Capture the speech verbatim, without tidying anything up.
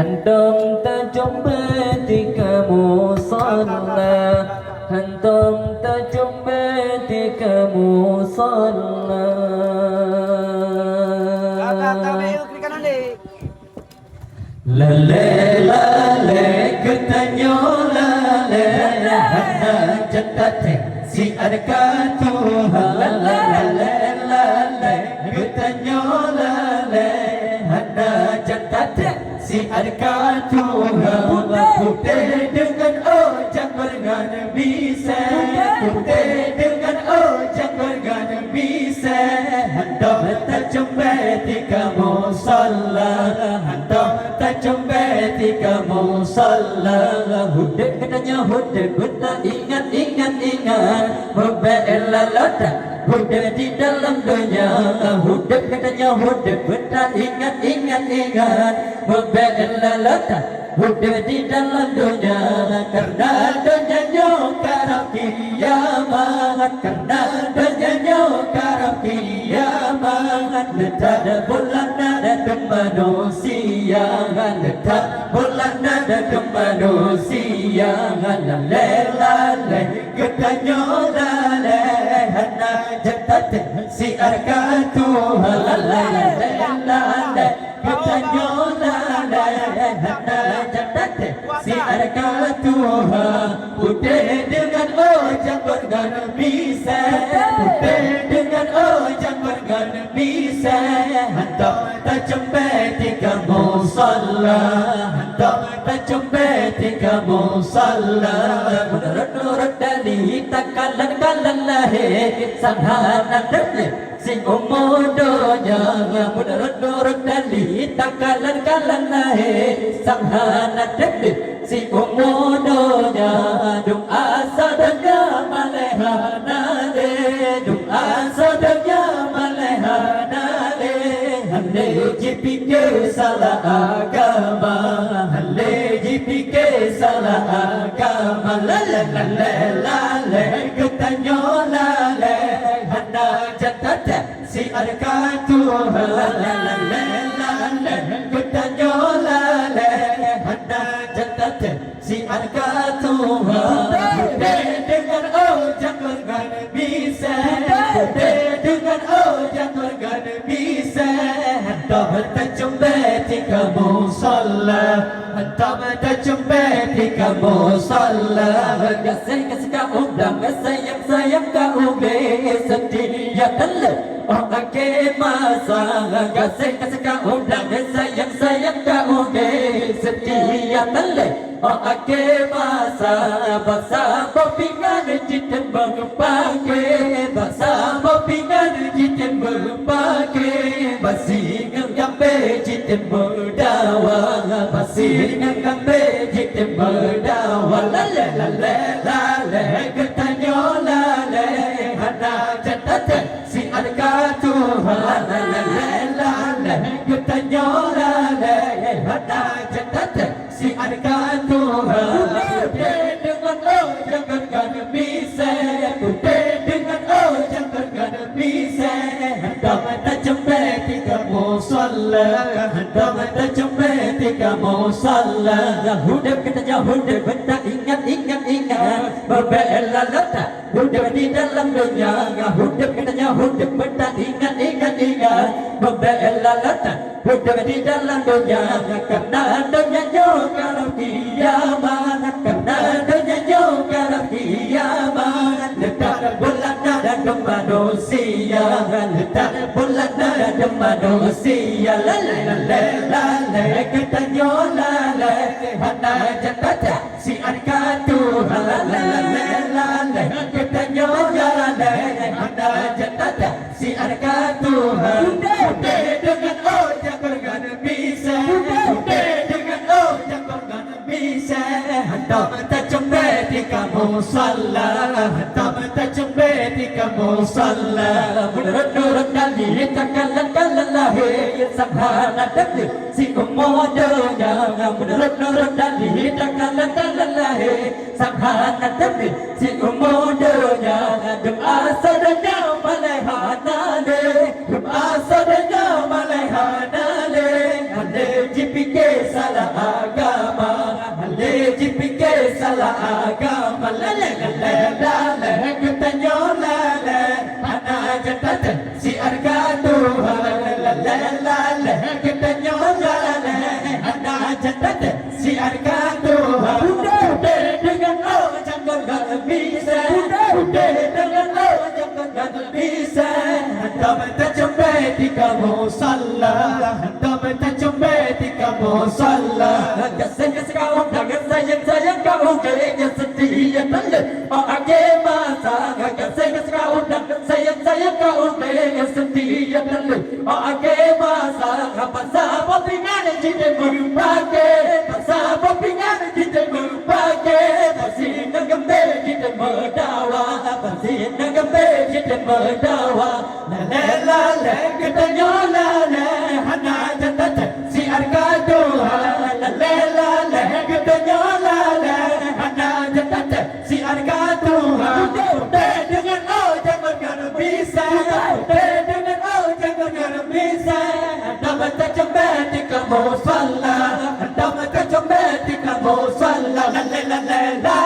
Hantom tacumbée tika musalla, hantom tacumbée tika musalla. Lalée, lalée, geutanyoe lalée, hana jeuet tatem siat ka tuha. Lalée, lalée, geutanyoe lalée, hana jeuet tatem siat ka tuha. Putéh deungon ojang beureugan misée, putéh deungon ojang beureugan misée. Hantom tacumbée tika musalla, hantom tacumbée tika musalla. Udeb geutanyoe udeb beutaingat-ingat-ingat, meubeuet lalota udeb di dalam donya. Udeb geutanyoe udeb beutaingat-ingat-ingat, meubeuet lalota udeb di dalam donya. Kareuna donya nyoe karab kiamat, kareuna donya nyoe karab kiamat. Leutat bulan na deukeue manusia, leutat bulan na deukeue manusia. Lalée, lalée, geutanyoe lalée, hana jeuet tatem siat ka tuha. Lalée, lalée, geutanyoe lalée, hana jeuet tatem siat ka tuha. Putéh deungon ojang beureugan misée, putéh deungon ojang beureugan misée. Hantom tacumbée tika musalla, hantom tacumbée tika musalla. Meunurot-nurot dalil takalon-kalon lahé, sang hana treb lé siumu donya. Meunurot-nurot dalil takalon-kalon lahé, sang hana treb lé siumu donya. Dum asa donya malée hana lé, dum asa donya malée hana lé. Hana jipike salah agama, hana jipike salah agama. Lalée, lalée, lalée, geutanyoe lalée, hana jeuet tatem siat ka tuha. Lalée, lalée, geutanyoe lalée, hana jeuet tatem siat ka tuha. Putéh deungon ojang beureugan misée, putéh deungon ojang beureugan misée. Hantom tacumbée tika musalla, hantom tacumbée tika musalla. Gaséh ka sika udang, sayang-sayang ka ubé, seutia teuh lé 'oh akhé masa. Gaséh ka sika udang, sayang-sayang ka ubé, seutia teuh lé 'oh akhé masa. Bak saboh pingan jitem meupaké, bak saboh pingan jitem meupaké. Bak sineuk gambée jitem meudawa, bak sineuk gambée jitem meudawa. Lalée, lalée, lalée, geutanyoe lalée, hana jeuet tatem siat ka tuha. Lalée, lalée, geutanyoe lalée, hana jeuet tatem siat ka tuha. Putéh deungon ojang beureugan misée, putéh deungon ojang beureugan misée. Hantom tacumbée tika musalla, hantom tacumbée tika musalla. Udeb geutanyoe udeb beutaingat-ingat-ingat, meubeuet lalota udeb di dalam donya. Udeb geutanyoe udeb beutaingat-ingat-ingat, meubeuet lalota udeb di dalam donya. Kareuna donya nyoe karab kiamat, kareuna donya nyoe karab kiamat. Leutat bulan na deukeue manusia, leutat bulan na deukeue manusia. Lalée, lalée, lalée, geutanyoe lalée, hana jeuet tatem siat ka tuha. Lalée, lalée, geutanyoe lalée, hana jeuet tatem siat ka tuha. Putéh deungon ojang beureugan misée, putéh deungon ojang beureugan misée. Hantom tacumbée tika musalla, hantom tacumbée tika musalla. Meunurot-nurot dalil takalon-kalon lahé, sang hana treb lé siumu donya. Meunurot-nurot dalil takalon-kalon lahé, sang hana treb lé siumu donya. Dum asa donya malée hana lé, dum asa donya malée hana lé. Hana jipike salah Agama, lé jipike salah agama, lalé, lalé, lalé, geutanyoe lalé, hana jeuet tatem siar ka Tuhan, lalé, lalé, geutanyoe lalé, hana jeuet tatem siar ka Tuhan. Udeh, udeh deungon ojang deungon bise, udeh, udeh deungon ojang deungon bise, hantom tacumbe di kamoe salah. Hantom tacumbe di kamoe salah. Gaséh-gaséh ka undang, sayang-sayang ka undang, nyang setia teuleuk bak akhé masa. Gaséh-gaséh ka undang, sayang-sayang ka undang, nyang setia teuleuk bak akhé masa. Basa bak pingan jiteumeung paké, basa bak pingan jiteumeung paké, basi nyang geumbé jiteumeung dawa, basi nyang geumbé jiteumeung dawa. Lalé, lalé, geutanyoe lalé, hana jeuet tatem siar ka Tuhan. Lalé, lalé, geutanyoe lalé, hana jeuet tatem siar ka Tuhan. Udeh deungon ojang deungon bise, udeh deungon ojang deungon bise, hantom tacumbe di kamoe salah, hantom tacumbe di kamoe salah. Lalé, lalé, lalé.